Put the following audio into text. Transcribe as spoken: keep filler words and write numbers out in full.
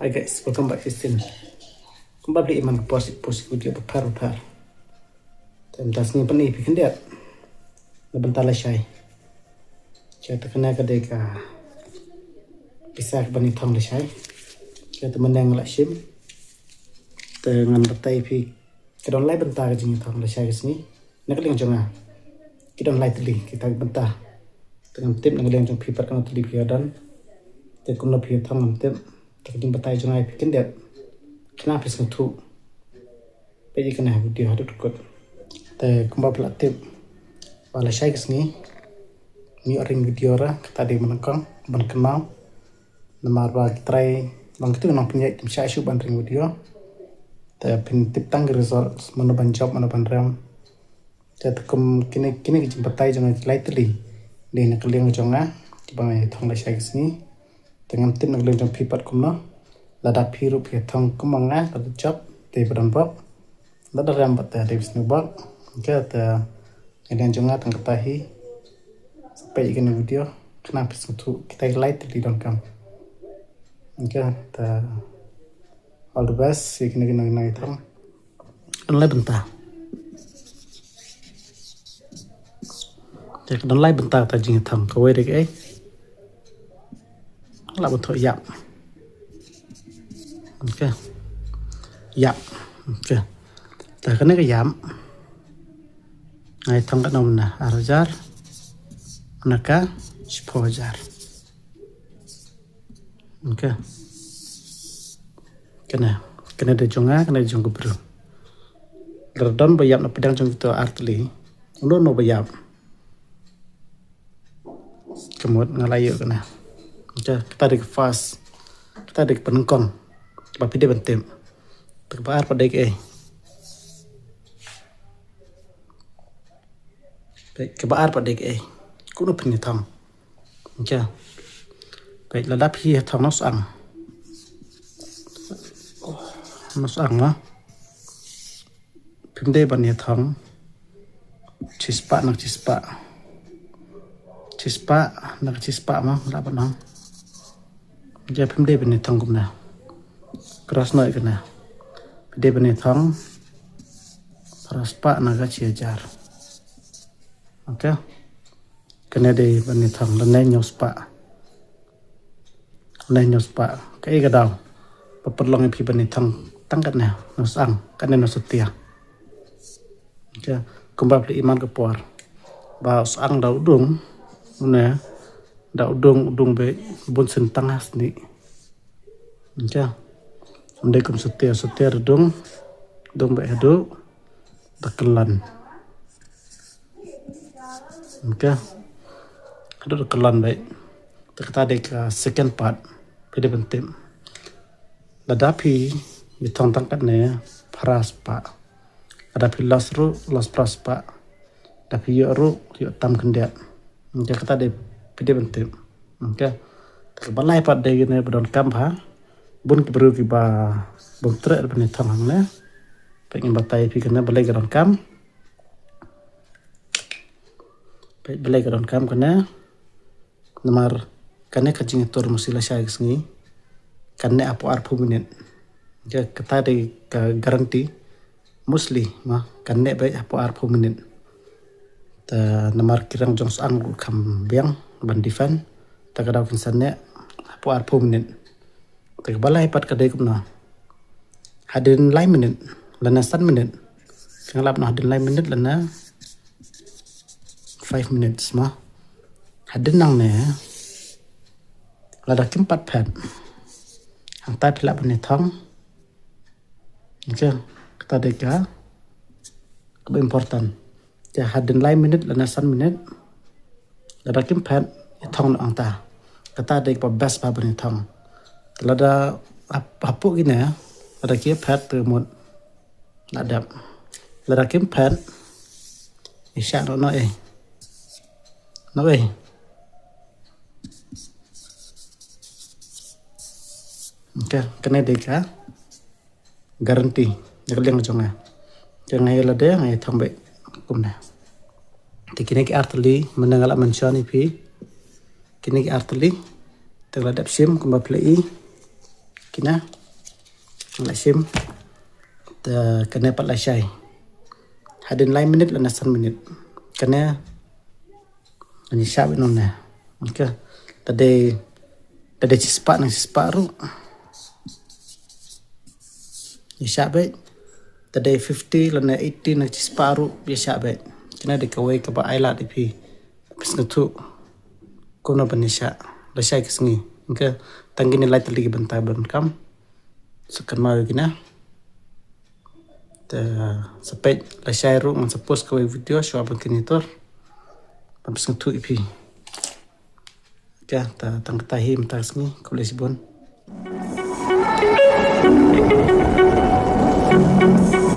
Hi guys, welcome back to Sin. Kumba phi i man ka por shu post video bapher bapher. Te mynta sngi pynïaid phi khyndiat na bynta lashai. Te kane ka dei ka pisa kaba ngi thong lashai. Te mynne nga la shim. Te ngan batai phi ka don lai bynta ka jingïathong lashai ka sngi. Na ka liang jong nga ki don lai tylli kita ki bynta. Te ngam tip na ka liang jong phi pat kano tylli phi ïa don. Te kumno phi ïathong ngam tip. Te ka jingbatai jong nga ïa phi khyndiat. Khnang phi sngewthuh. Peit ïa kane ka video haduh dkut. Te kumba phi la tip ba lashai ka sngi ngi ïoh ring video ra, kata dei ban kong ban kynmaw. Namar ba ki trai long kitu ki nongpynïaid, kim shah shuh ban ring video. Te phin tip tang ki results, mano ban jop mano ban rem. Te kum kine, kine ki jingbatai jong nga ki lai tylli. Dei na ka liang jong nga kiba nga ïathong lashai ka sngi. Te ngam tip na ka liang jong phi pat kumno. Lada phi ruh phi ïathong kum ma nga, lada jop te ba don bok, lada rem pat te dei ba sniew bok. Te na ka liang jong nga tang kata hi. Sa peit ïa kane ka video khnang phi sngewthuh kita ki lai tylli donkam. Te all the best ïa kine ki nongïathong. Ka don lai bynta. Te ka don lai bynta kata jingïathong. Kawei dei kaei? Lah ban thoh ïap. Okay. Ïap. Okay. Te kane ka ïap nga ïathong katno mynne? Ar hajar. Mynne ka shiphew hajar. Okay. Kane, kane dei jong nga, kane dei jong ka briew. Lada don ba ïap na pdeng jong kito ar tylli, uno uno ba ïap. Ka mut nga la ïoh kane. Okay, kata dei ka first. Kata dei ka pynnyngkong. Ba phi dei ban tip. Te kaba ar pat dei kaei? Peit, kaba ar pat dei kaei? Kumno phin ïathong? Okay. Peit, lada phi ïathong nongsyang. Nongsyang ma. Phim dei ban ïathong shispah na ka shispah. Shispah na ka shispah ma, lah ban ong. Okay, phim dei ban ïathong kumne. Cross noh ïa kane. Phi dei ban ïathong phra spah na ka shi hajar. Okay. Kane dei ban ïathong lane hynñiew spah. Lane hynñiew spah. Kaei ka daw ba pynlong ïa phi ban ïathong tang katne nongsyang, katne nongsatia? Okay. Kumba phi la ïohi man ka por ba u syang da u dung, une da u dung, u dung beit, bun sien tang ha snieh. Okay. Ym dei kum satia, satia da dung, dung beit haduh da kyllon. Okay. Haduh da kyllon beit. Te kata dei ka second part. Phi dei ban tip. Lada phi ïathong tang katne phra spah. Lada phi loss ruh, loss phra spah. Lada phi ïoh ruh, ïoh tam khyndiat. Okay, kata dei phi dei ban tip. Okay. Te kaba lai pat dei kane ba donkam bha. Bun ki briew kiba bym treh ban ïathong hangne. Peit ngin batai phi kane balei ka donkam. Peit balei ka donkam kane. Namar kane ka jingïatur mostly lashai ka sngi kan neh hapoh arphew minit. Okay, kata dei ka guarantee. Mostly ma kan neh beit hapoh arphew minit. Te namar ki rang jong syang ruh kham biang ban defend. Te ka daw kin sa neh hapoh arphew minit. Te kaba lai pat ka dei kumno? Hadien lai minit lane san minit. Ka nga lap noh hadien lai minit lane five minutes ma. Hadien nangne lada kim pat phet, hangta phi lah ban ïathong. Okay, kata dei ka kaba important. Te hadien lai minit lane san minit, lada kim phet, ïathong noh hangta. Kata dei kaba best bha ban ïathong. Lada hap-, hapoh kine, lada ki phet te mut la dep. Lada kim phet, ïa shah noh, noh ei. Noh ei. Okay, kane dei ka guarantee na ka liang jong nga. Te nga ïa lade nga ïathong beit kumne. Te kine ki artylli mynne nga la mention ïa phi. Kine ki artylli te la dep shim kumba phi la i. Kine la shim. Te kane pat la shai hadien lai minit lane san minit. Kane ngi shah beit nonne. Te dei, te dei shispah nang shispah ruh. Ngi shah beit. Te dei fifty lane eighty nang shispah ruh ngi shah beit. Kine dei kawei kaba ai lad ïa phi. Phi sngewthuh kumno ban ïa shah lashai ka sngi. Ngi tang kine lai tylli ki bynta ban kam. Sa kynmaw ïa kine. Te sa peit lashai ruh ngan sa post kawei video shuwa ban kine tur. Ban phi sngewthuh ïa phi. Te tang kata hi mynta ka sngi, khublei shibun.